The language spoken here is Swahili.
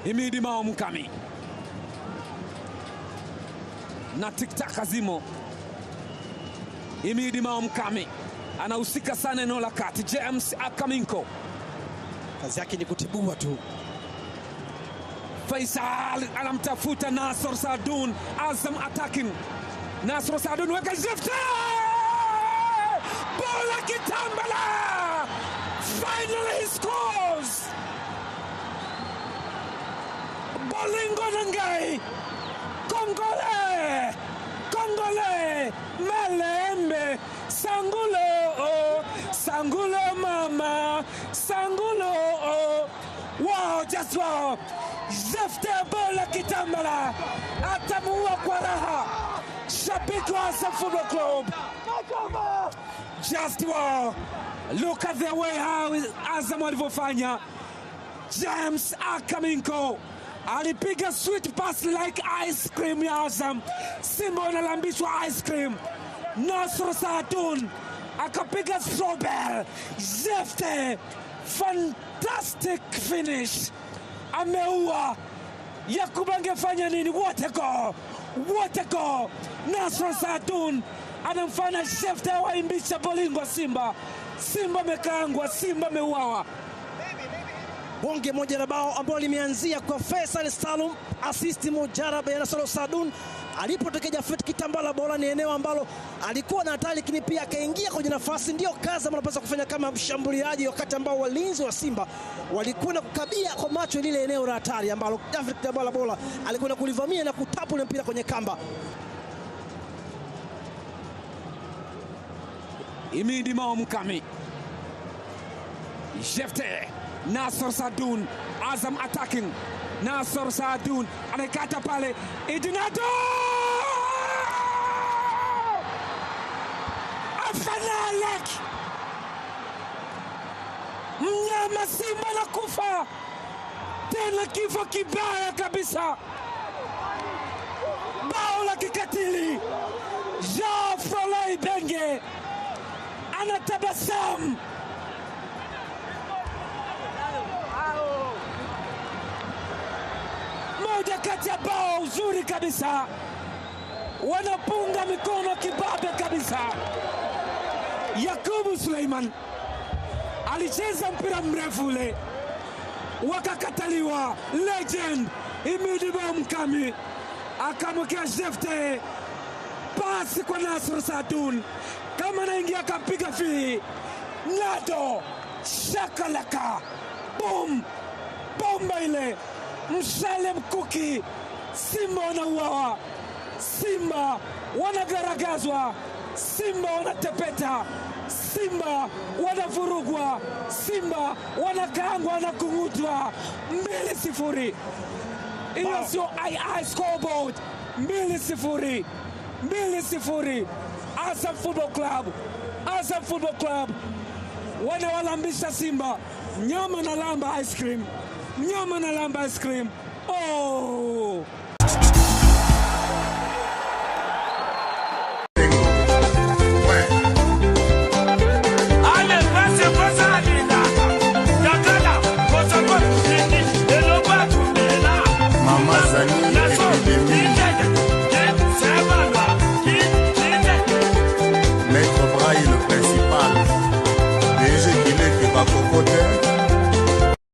Himidi Mao Mkami na tiktak azimo. Himidi Mao Mkami anahusika sana eneo la kati. James Akaminko kazi yake ni kutibua tu. Faisal anamtafuta Nasor Saadun. Azam attacking. Nasor Saadun weka Jefte! Bola Kitambala! Finally he scores! Bolingo Nangai! Kongole! Kongole! Malembe! Sangulo! Oh! Sangulo mama! Sangulo! Oh! Wow, just wow! Jefte Bola Kitambala atamuua kwa raha shabiki wa Azam Football Club. Just wow! Look at the way how Azam walivyofanya. James Akaminko alipiga sweet pass like ice cream ya Azam. Simba wanalambishwa ice cream. Nasr Saadun akapiga strawberry. Jefte, fantastic finish, ameua. Yakubu angefanya nini? What a goal! What a goal! Nasr Saadun anamfanya Jefte awaimbisha bolingo Simba. Simba amekaangwa, Simba ameuawa. Bonge moja la bao ambalo limeanzia kwa Faisal Salum, assist mujarab ya Nasoro Saadun alipotokea Jafet Kitambala. Bora ni eneo ambalo alikuwa na hatari, lakini pia akaingia kwenye nafasi. Ndio kazi ambayo anapaswa kufanya kama mshambuliaji, wakati ambao walinzi wa Simba walikwenda kukabia kwa macho lile eneo la hatari ambalo Jafet Kitambala bora alikwenda kulivamia na kutapu ule mpira kwenye kamba. Imidi Mao Mkami, Jefte, Nasor Saadun, Azam attacking. Nasor Saadun anaikata pale, Idinado afanalek, mnyama Simba na kufa tena, kifo kibaya kabisa, bao la kikatili. Jean Frolai Ibenge anatabasamu. Moja kati ya bao uzuri kabisa, wanapunga mikono kibabe kabisa. Yakubu Suleiman alicheza mpira mrefu ule, wakakataliwa. Legend Himidi Mao Mkami akamwekea Jefte pasi kwa Nasr Saadun, kama anaingia akapiga fi nado shakalaka, boom, bomba ile, mshale mkuki. Simba wanauawa, Simba wanagaragazwa, Simba wanatepeta, Simba wanavurugwa, Simba wanakaangwa na kung'utwa. 2-0. Hiyo sio II scoreboard. 2-0, 2-0. Azam Football Club, Azam Football Club wanawalambisha Simba nyama na lamba ice cream, nyama na lamba ice cream. Oh!